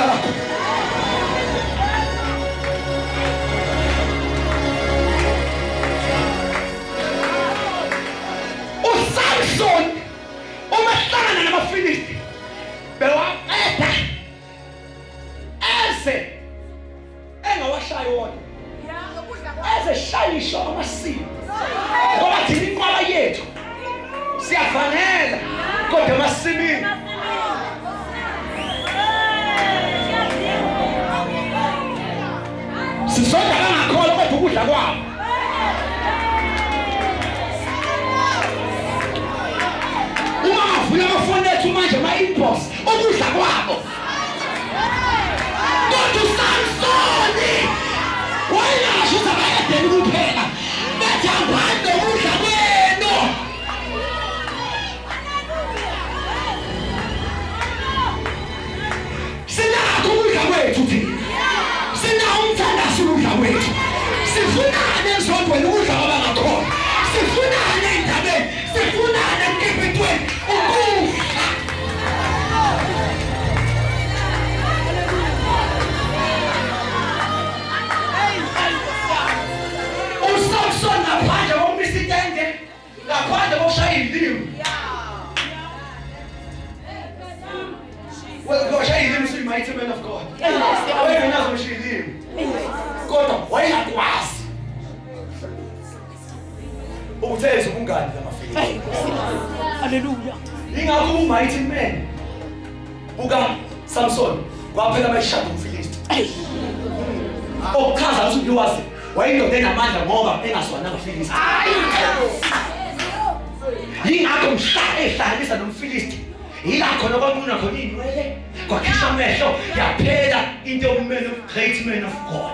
lakho. USamson uma hlangana namaFilisti bewaqeda eze engawashayi wona, eze shayisho amasiko, ngoba thina inqwaba yethu siyafanela kodwa emasimini. Sisonda kangakholwa kodwa ukudla kwabo. Uma ngavula amafoni ethu manje ama-inbox, ukudla kwabo. Kodwa uSamsoni wayengasho ukuthi abayedeni kuphela, bethi hambani nokudla kwenu. Sinakho ukudla kwethu thina, sinawo umthandazo ukudla kwethu. Sifunane ezondweni ukudla kwabangakhona, sifunane ey'ndabeni, sifunane emkipitweni ukudla. USamson ngaphandle kokumisa itende, ngaphandle kokushaya iy'limi. Well, koshaya iy'limi usuyi-mighty man of God. Wayengenazo ngisho iy'limi, kodwa wayengakwazi ukuthi enze ubungani namaFilisti. Hallelujah. Ingakho u-mighty man buka Samson kwaphela mayishada umFilisti. Okuchaza ukuthi uyazi wayindoda enamandla ngoba engazwana namaFilisti. Yingakho mhla ehlanganisa nomFilisti, yila khona kwanquna khona inwele, kwakhishwa amehlo, yaphela into yokumele great man of God.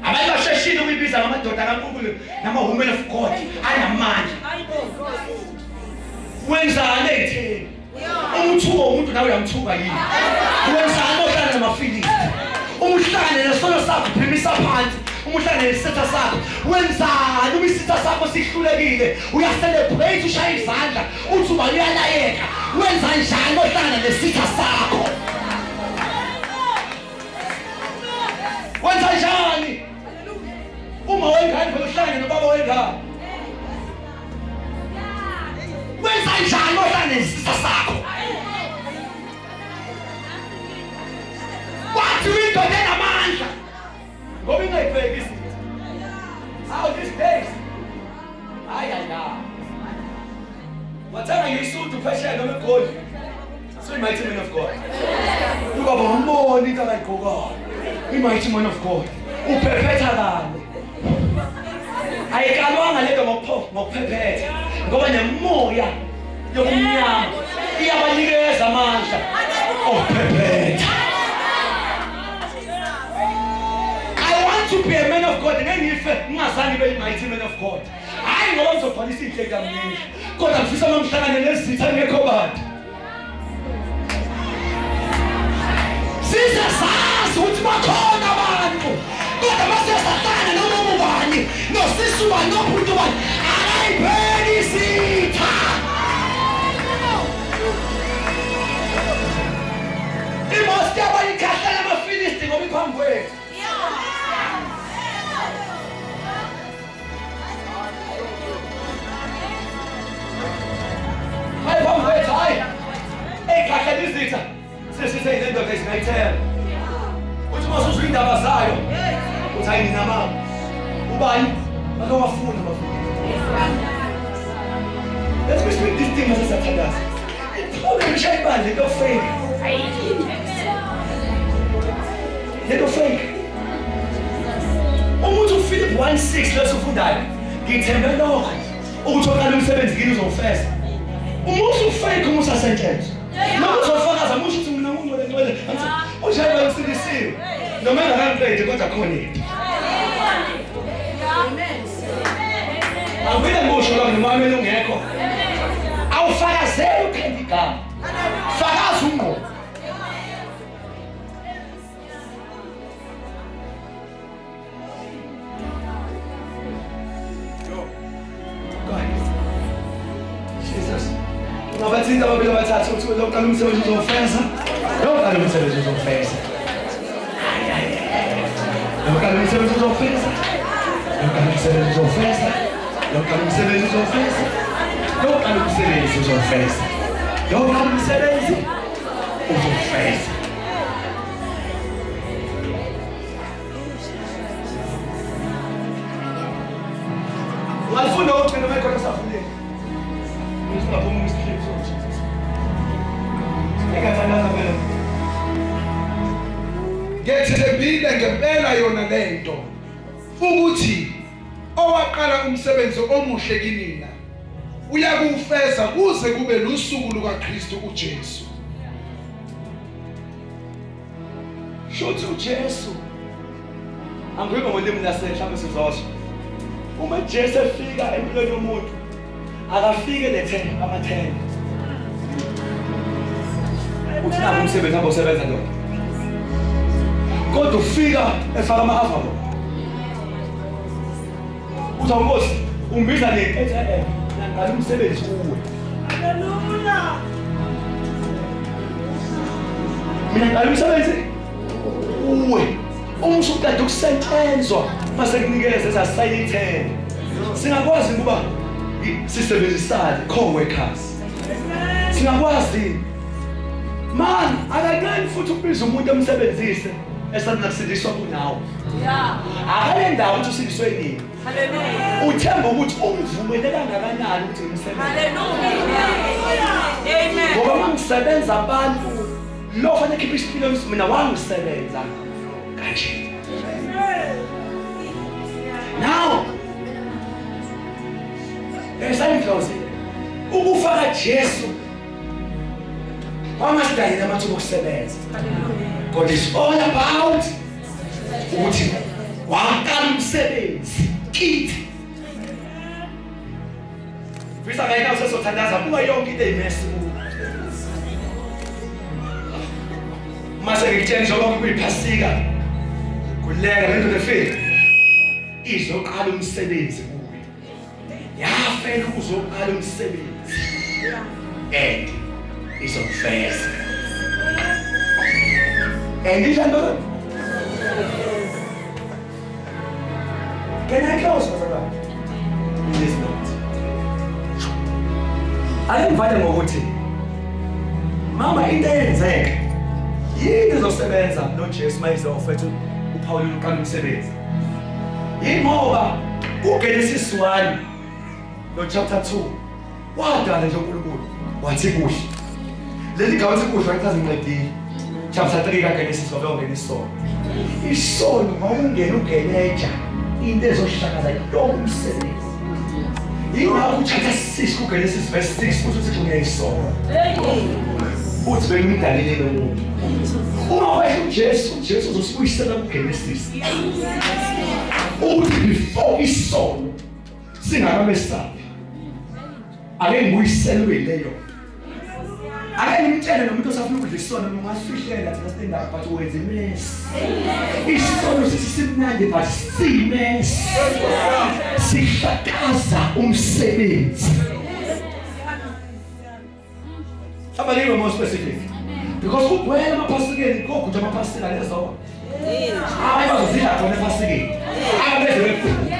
Abantu basheshile ukuyibiza ngamadoda kaNkulunkulu nama-women of God anamandla. Wenzani ey'theni? Uma uthuka umuntu nawe uyamthuka yini? Wenzani ohlala namaFilisti? Uma uhlangane nesono sakho uphimisa phansi, uma uhlangane nesitha sakho wenzani? Uma isitha sakho sihlulekile uyacelebrate, ushaya izandla, uthi uba uyalayeka. Wenza njani ohlangana nesitha sakho? Wenza njani? Uma wengane vele uhlangane nobaba wengane. Wenza njani ohlangane nesitha sakho? Wathi uyindoda enamandla ngoba ingayibheki izinto. How these days? Hayi hayi. Wathenga ngisudu phesheya noma eGoli. So mighty man of God. Ubaba wambona into akayigqokayo. I-mighty man of God. Uphephetha kanye. Ayikalwanga lento ngokuphephetha ngoba nemoya yokumnyama iyabanikeza amandla okuphephetha. I want to be a man of God. Ngeke ngife ngingazange ngibe i-mighty man of God. Hayi ngoba ngizobhalisa iy'nhleki kamningi, kodwa ngifisa uma ngihlangane nezitha ngekho bantu. Size sazi ukuthi bakhona abantu, kodwa mase sahlangana noma ubani, nosisi ubani, nobhuti ubani, akayibheki isitha. Imosti yabanye ikhahlela amaFilisti ngoba iphambi kwethu. Hayi phambi kwethu, hayi. Eyikhahlela izitha. Sesithe indoda esingayithemba. Uthi uma usuzwa iy'ndaba zayo, uthi hayi nina mama. Ubani? Bake wafuna bafuna. Let me speak this thing masesathandaza. I-problem ishaya ibandla into fake. Lento fake. Umuntu uPhilip 1:6 lesufundayo, ngithembe lokho ukuthi oqala umsebenzi kini uzowufeza. Uma usufake uma usasetshenzwa. Noma uzofakaza musho ukuthi mina ngungcwele ngcwele. Ushayela ngisindisiwe. Noma engakangiqedi kodwa khona into. Awuvele ngisho la noma mina ungekho. Awufakazeli uphinde igama. Fakaza ungqo. Bathinta ababili abathathu uthi loqala umsebenzi uzofeza. Loqala umsebenzi uzofeza. Loqala umsebenzi uzofeza. Loqala umsebenzi uzofeza. Loqala umsebenzi uzofeza. Loqala umsebenzi uzofeza. Loqala umsebenzi uzofeza. Ungafunda ukugcina uma ikhona safundile. Singaphuma kwiscript of Jesus. Ngiyathandaza phela. Ngethembile ngempela yona lento ukuthi owaqala umsebenzi omuhle kinina uyakuwufeza kuze kube lusuku lukaKristu uJesu. Shothi uJesu angikho ngolimi lasemhlabeni sizosho. Uma Jesu efika empilweni yomuntu akafike lethe amathende. Uthi naku umsebenzi hamba usebenza ndoda. Kodwa ufika efaka ama-avalo. Uthi awunkosi umbiza nini? Ethi e-e ngiqala umsebenzi kuwe. Haleluya. Mina ngiqala umsebenzi kuwe. Uma usuqeda ukusetshenzwa mase kunikeza esasayithele. Singakwazi ukuba sisebenzisane co-workers. Singakwazi. Man, akaqali futhi ukubiza umuntu emsebenzise esanda kusindiswa kunawe. Yeah. Akale ndawo ukuthi usindiswe nini. Hallelujah. Uthemba ukuthi umvumele kangakanani ukuthi ngimsebenze. Hallelujah. Amen. Ngoba mangisebenza abantu lo fanele khipha isipilo mina wangisebenza kanje. Now esayindlozi ukufaka Jesu wangasidayela amathuba okusebenza. God is all about ukuthi waqala umsebenzi kithi. Visa ngayina usesothandaza buka yonke into eyimesi kuwe. Mase ngikutshela njengoba kuyiphasika kuleka lento lefika izoqala umsebenzi kuwe. Yafela uzoqala umsebenzi and izofeza. And injani? Can I close, brother? It is not. Ake ngivale ngokuthi mama into eyenzeka yini ezosebenza noJesu mayezofethu uPaul uqala umsebenzi. Yingoba kuGenesis 1 no chapter 2 wadala nje uNkulunkulu wathi kuhle. Leli gama lithi kuhle angichaze ngiqedile. Chapter 3 kaGenesis ngoba ungena isono. Isono mawungena ugeneja into ezohlakaza yonke umsebenzi. Yingakho chapter 6 kuGenesis verse 6 uthi uthi uneyisono. Uthi bengimdalile lo muntu. Uma wehla uJesu, uJesu uzosibuyisela kuGenesis. Uthi before isono singakamesabi. Ake ngibuyiselwe leyo. Ake ngimtshele nomuntu osafuna ukudla isono ungasifihlela thina sitendaba but wenza imesi. Isono sisimnandi but simesi. Sihlakaza umsebenzi. Somebody more specific. Because kugcwele amaphasikeni koguja amaphasika lezo. Hayi bazozidla khona ephasikeni. Abeze bekhulu.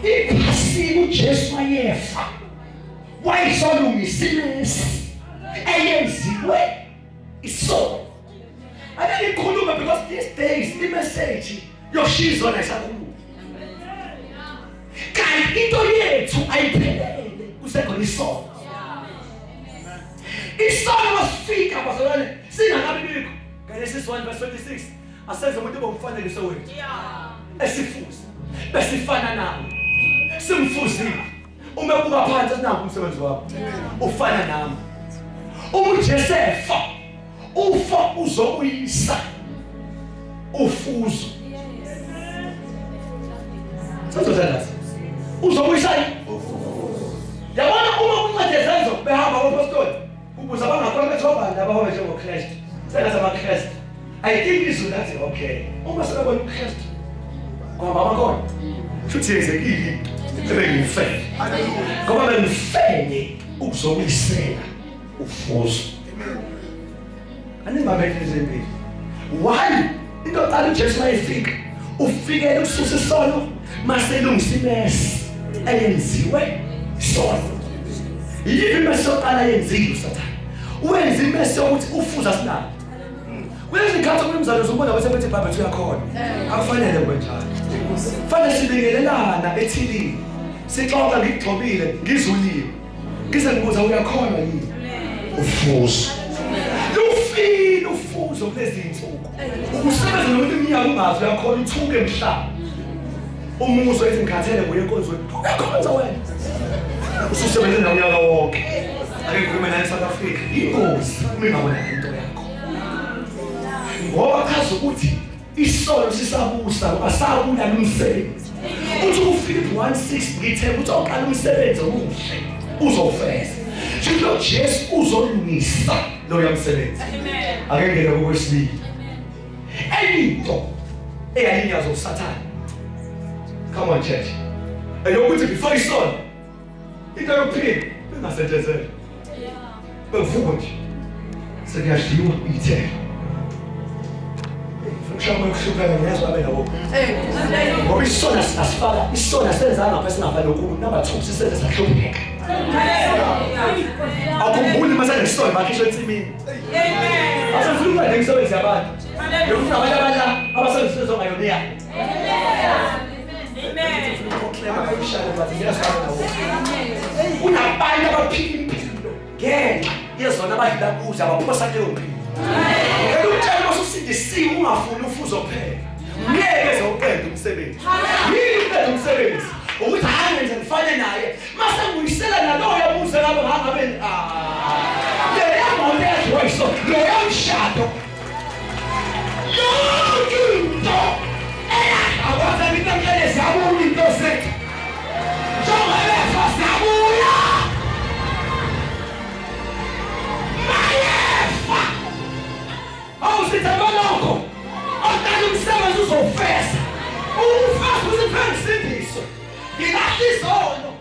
Iphasika uJesu wayefa. Wayesolungisa imesi eyenziwe isono. Ake ngikhulume because these days the message yoshizwa nayisakhuluma. Kanti into yethu ayiphelele kusekhona isono. Isono masifika bazalwane singakabi bikho. Genesis 1 verse 26 asenze umuntu obumfanekiso wethu. Esifuze besifana nawe. Simfuzile. Uma ebuka phansi asinako umsebenzi wakho. Ufana nami. Uma uJesu efa ufa uzobuyisa ufuzo. Sazothandaza. Uzobuyisa ufuzo. Yabona uma kuncede zenzo behamba abapostoli ubuza bangakhona bethi obani abahobe njengoKristu. Sengathi amaKristu. I think izwi lathi okay. Uma sebebona uKristu kwahamba abakhona. Futhi yenzekile into ebengiyifele. Ngoba bengifele ukuzobuyisela Ufuzo. Aningibambe izimbili. Why? Into yokuqala uJesu mayefika, ufikele ukususa isono maselungisa imesi eyenziwe isono. Yiphi imesi yokuqala yenziwe uSathane? Wenza imesi yokuthi ufuza sinalo. Kulezi zikhathi okumzalo uzobona bese bethi ibhabhe uyakhona. Akufanele kube njalo. Fanele sibingelelana ethilini. Sixoxa ngikuxhobile, ngizuliwe. Ngize ngibuza uyakhona yini? Ufuzo. Lufile ufuzo kulezi insuku. Ukusebenza nomuntu iminyaka ungazi uyakhona uthuke mhla. Umuzwe ethi ngikhathele nguye enkonzweni. Uyakhonza wena. Ususebenze nonyaka wonke. Ake ngikhulume naye eSouth Africa. Ingozi uma ingabona into yakho. Ngoba chaza ukuthi isono sisabusa ngoba sabulala umsebenzi. Uthi uFilipi 1:6 ngithemba ukuthi oqala umsebenzi omuhle uzofeza. Shuthi Jesu uzolungisa loya msebenzi. Ake ngene kokwesibili. Enye into eyalinyaza uSathane. Come on church. Eyokuthi before isono into yokuphila ingasetshenzelwa. Bevuka nje. Sekuyadliwa ithelo. Mhlawumbe ukuhlupheka ngiyezwa abe nabo. Ngoba isono asifaka, isono senza ngapha singafani noNkulunkulu. Number 2 sisenze sahlupheka. Akhumbuli mase nesono bakhishwe ensimini. Amen. Asifuni ukwenza imisebenzi yabantu. Yokuthi abantu abala abasebenzisa ngayona yakhe. Amen. Kunabantu abaphila impilo ngenxa yezona abadlula kuzo abaphosa kuleyo mpilo. Ngeke utshele usindisiwe ungafuni ufuzo kuphela. Ngeke uzoqeda umsebenzi. Yini uqeda umsebenzi? Ukuthi hayi nje ngifane naye. Mase ngibuyisela naloyo abuze ngabe ngabe leya moto eyadliwa yisono, loya mshado. Yonke into eyakwazi into ziyabuya into zethu. Njengoba befa ziyabuya. Mayefa. Awusithemba lokho. Oqala umsebenzi uzofesa. Ufesa ukuthi ngisindiso. Ngilahla izono.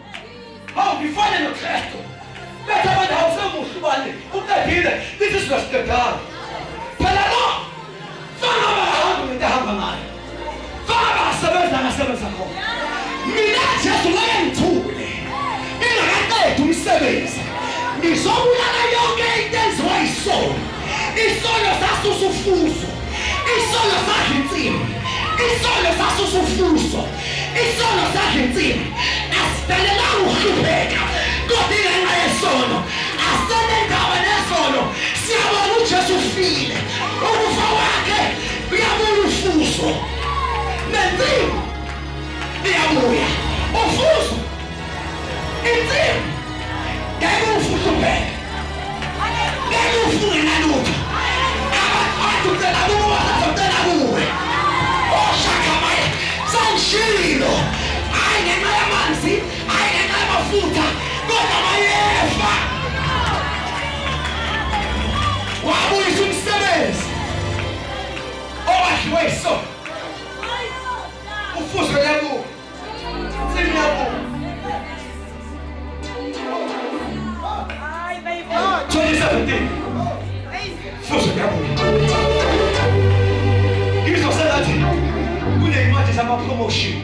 Hawu ngifane noKristu. Bethe abantu awusemuhle ubani. Uqedile lithi sizosiqedana. Phela lo faka ahambe ngento ehamba ngayo. Faka asebenza ngasebenza khona. Mina Jesu ngeke ngithule. Ngingakaqedi umsebenzi. Ngizobulala yonke into enziwa isono. Isono sasusa ufuzo. Isono sadla insimi. Isono sasusa ufuzo. Isono sadla insimi. Asidelelanga ukuhlupheka. Kodwa ingenxa yesono. Asenendaba nesono. Siyabona uJesu ufile. Ukufa kwakhe kuyabuya ufuzo. Nensimi iyabuya. Ufuzo. Insimi. Ngeke ufuhlupheke. Ngeke ufunge nalutho. Abantu ucela kuwe, bazocela kuwe. Oshaka maye sangishilo. Hayi ngenxa yamanzi, hayi ngenxa yamafutha, kodwa mayefa. Wabuyisa umsebenzi owadliwe yisono. Ufuzo liyabuya. Insimi iyabuya. 2017. Fuzo liyabuya. Ngizwa sengathi kuney'ncwadi zama-promotion.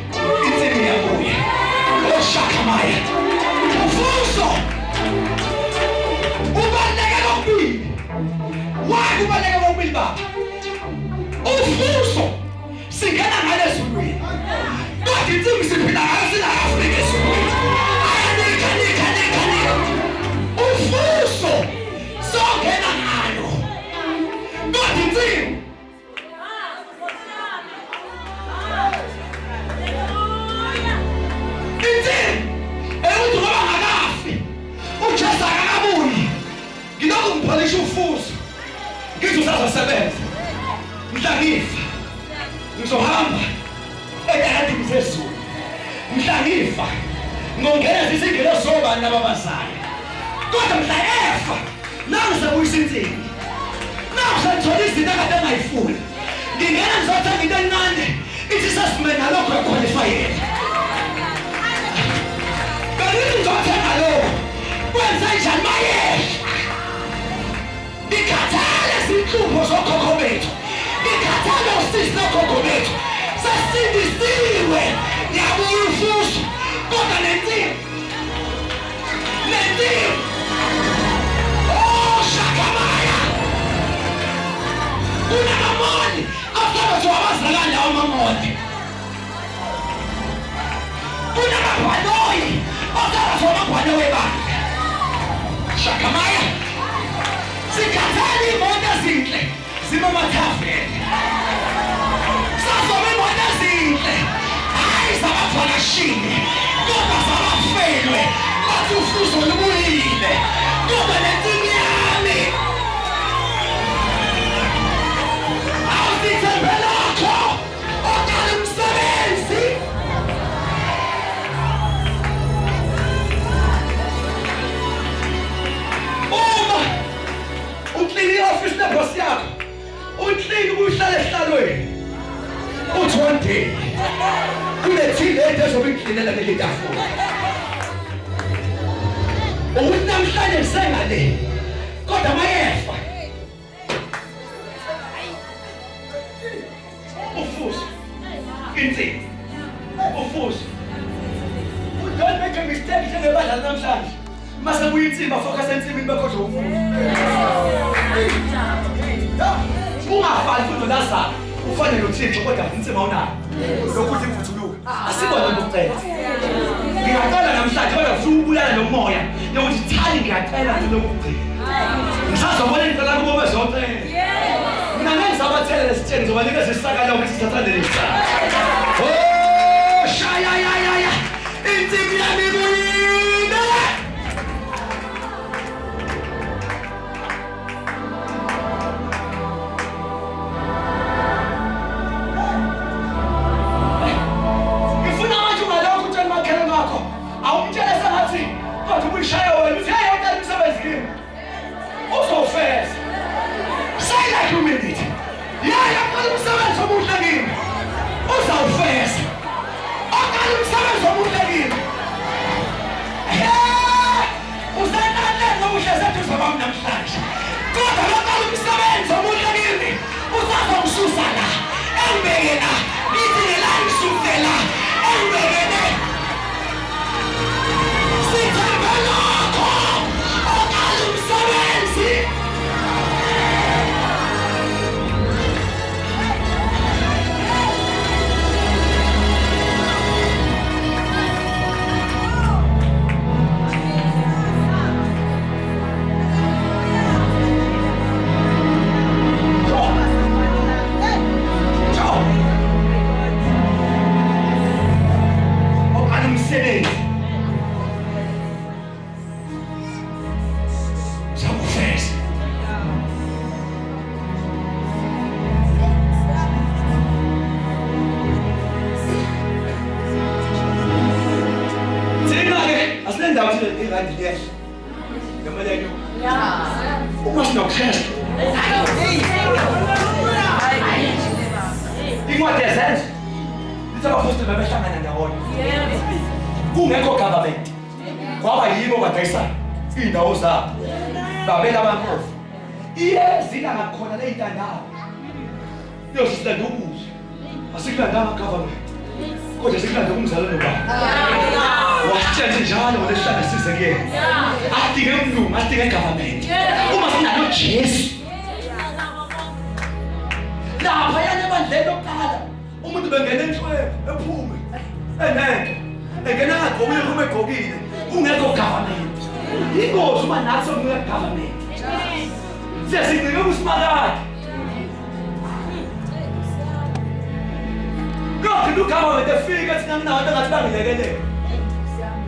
Insimi iyabuya. Oshaka maya. Ufuzo ubaluleke kokubili. Why kubaluleke kokubili baba? Ufuzo singena ngale ezulwini. Kodwa insimi siphila ngayo sila-Afrika ezulwini. Ayanika nika nika nika. Ufuzo songena ngalo. Kodwa insimi ewuthi ngoba ngakafi uJesu akakabuyi. Ngilokhu ngipholisha ufuzo. Ngithi usazosebenza. Mhla ngifa ngizohamba etaradini zezulu. Mhla ngifa ngongena izingelo zobani lababazayo. Kodwa mhla efa nangizabuyisa insimi. Nangizathola izinto akade engayifuni. Ngingena ngizothenga into encane ithi sesime nalokho yakhwalifayela. Bengithi ngizothenga lokho. Kwenze njani mayehla? Abazalwane lawo amamoli. Kunamabhanoyi osakazwa amabhanoyi ebandla. Shakamaya. Sikhathele iy'moto ezinhle zima emathaveni. Sazoba iy'moto ezinhle hhayi zabavakashile kodwa zabafelwe bathi ufuzo lubuyile kodwa nensimbi yami awusithembe lakho oqala umsebenzi. Uma uklini i-ofisi nebhosi yakho uklini ubuhlala esihlalweni uthi one day kunethile into ezobe iklinela leli tafula ukuthi namhlanje sengale kodwa mayefa ufuzo insimbi ufuzo. Don't make a mistake njengebadlali namhlanje mase buya insimbi afocus ensimini bekhohlwe ufuzo. Ungafani futhi noLazaro ufane noThixo kodwa insimbi awunayo lokhu imvuthuluka asibona ukucela. Ngiyacela namhlanje kodwa ngifuna ukubulala nomoya yokuthi thani ngiyacela nje lokugcina ngisazobona ngicela kubo bezocela mina ngeke ngisabathele lesitsheni ngizobanikeza isaka lawo ukuthi sithathane lesaka. Oh shaya ya ya ya insimbi yami ibuyile. Ngifuna manje ungalokhu utshela umakhelwane wakho awumtshele sengathi kodwa ubuyishaya wena uthi hey uqala umsebenzi kimi uzofeza. Say like you mean it. Yeah, uqala umsebenzi omuhle kimi uzawufeza. Uqala umsebenzi omuhle kimi. Hey, usenanele nomuhle seduze kwami namhlanje kodwa loqala umsebenzi omuhle kimi usazongisusa la engibeke la ngithi la ngisuse la engibekele. Sithembe lokho oqala umsebenzi. Oqala umsebenzi uzawufeza. Thina-ke asinendawo thina irandi liyehla ngemali yenyuka uma sinoKristu. Incwadi yeZenzo lithi abapostoli babehlangana ndawonye kungekho government kwaba yibo badayisayo iy'ndawo zabo babela abampofu iyezila ngakhona ley'ntandawo yosilanda ukuzwa asikulandanga government kodwa sikulande umzalwane nobaba wasitshela njalo ngolesihlanu size kuyena asidinge umlungu asidinge government uma sinalo Jesu. Lapha yana ebandleni lokuqala umuntu bengena enhlwele ephume enento engena ngagqokile ephume egqokile kungekho government. Ingozi uma nathi sokungekho government siyasigcike kusimakade. Kuyogcina ugovernment efika ethi nanginabantu engathi bangilekelele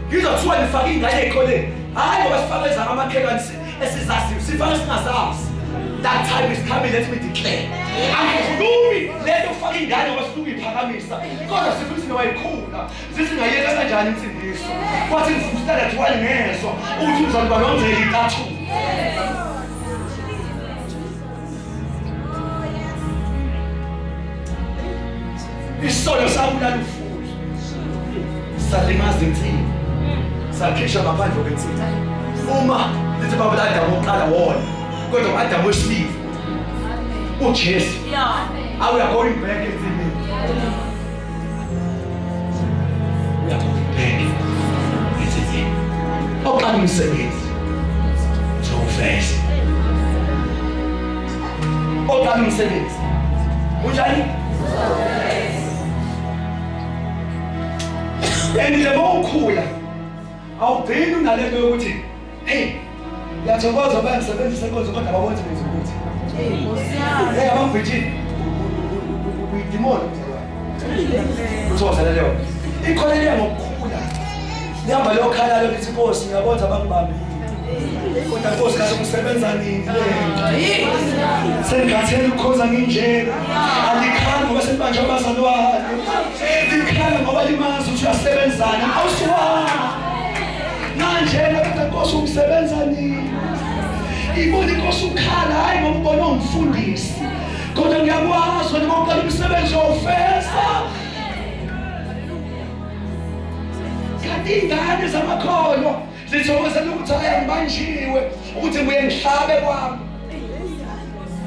ngizothiwa nifake iy'ngane ey'koleni. Hhayi ngoba sifake ezakamakhelwane esizaziyo sifake singazazi. That time is coming, let me declare. Angikhulumi lento ufaka ingane ngoba sifuna ukuyiphakamisa kodwa sifuna ukuthi nowayikhula sisingayeka kanjani insindiso. Kwathi ngifuna standard 1 ngezwa ukuthi umzali balongcela icathulo. Isono sabulala ufuzo salimaza insimbi sakhishwa ngaphandle kwensimbi. Uma lithi babulala Adamu wokuqala wona kodwa u-Adamu wesibili uJesu. We are going back ensimini. We are going back ensimini. Oqala umsebenzi uzowufeza. Oqala umsebenzi unjani? And the more ukhula awugcini unalento yokuthi hey ngiyathokoza bayasebenzisa inkonzo kodwa ababoni benza ukuthi hey abangibhijini uyidimoni uthokozela leyo ikhona leyo ngokukhula lihamba liyokhala lithi inkosi ngiyabona abangibambile kodwa inkosi kahle ngisebenza nini sengikhathele ukukhoza nginjena alikhali ngoba selibanjwe abazalwane likhala ngoba limazi ukuthi uyasebenzana awusuwa nanjena kodwa inkosi ungisebenza nini ibona inkosi ukhala hayi ngoba ubona ungumfundisi kodwa ngiyakwazi wena ngokuqala umsebenzi wawufeza kanti iy'ngane zamakholwa zithokozela ukuthi hayi angibanjiwe ukuthi ngibuye ngihlabe kwami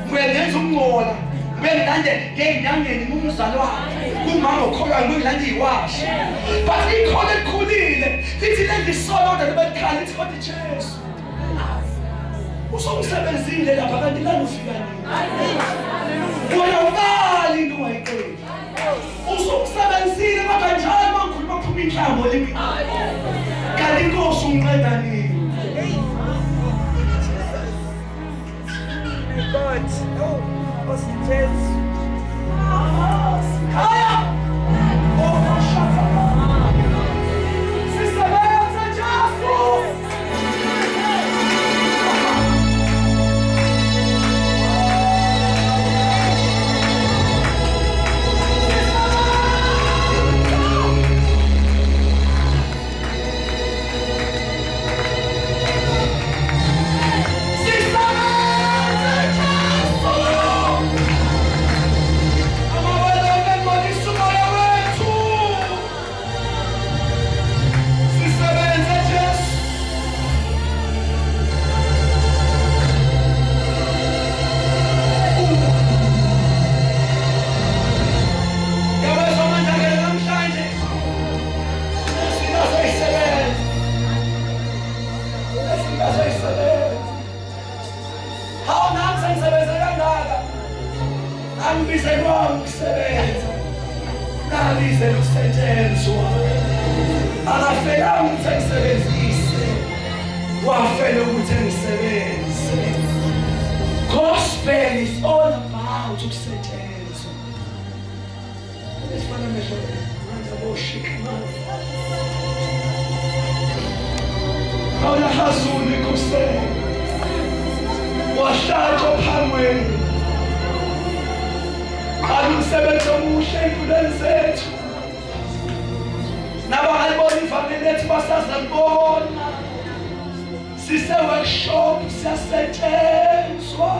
ngibuye ngenza ukungcola ngibuye ngilande ngey'nyangeni ngumzalwane kumama okholwayo ngibuye ngilande iy'washi but ikhono elikhulile lithi lenza isono kodwa libe likhala lithi kodwa Jesu usongisebenzile lapha kanti lana ufika nini wena uqali into ungayiqedi usongisebenzile kodwa njalo uma ngikhuluma kuphuma inhlambo limi kanti inkosi ungiqeda nini. God, oh, Jesu. Haya! Oh, shaka. Sisebenza Jesu. Gospel is all about ukusetshenzwa. Esifana mehlo manje aboshikama. Awula hazuni kuse. Wahlatshwa phangweni. Qala umsebenzi omuhle empilweni zethu. Nabangalibona ivangeli lethu basazalibona. Sise workshop siyasetshenzwa.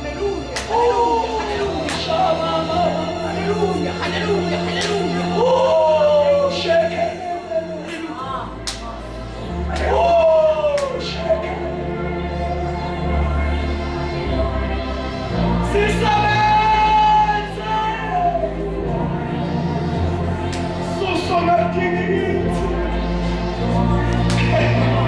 Hallelujah, hallelujah, hallelujah, hallelujah, hallelujah. Oh, shake it. Oh, shake it. Sisebenze. Susongadingi. Hallelujah.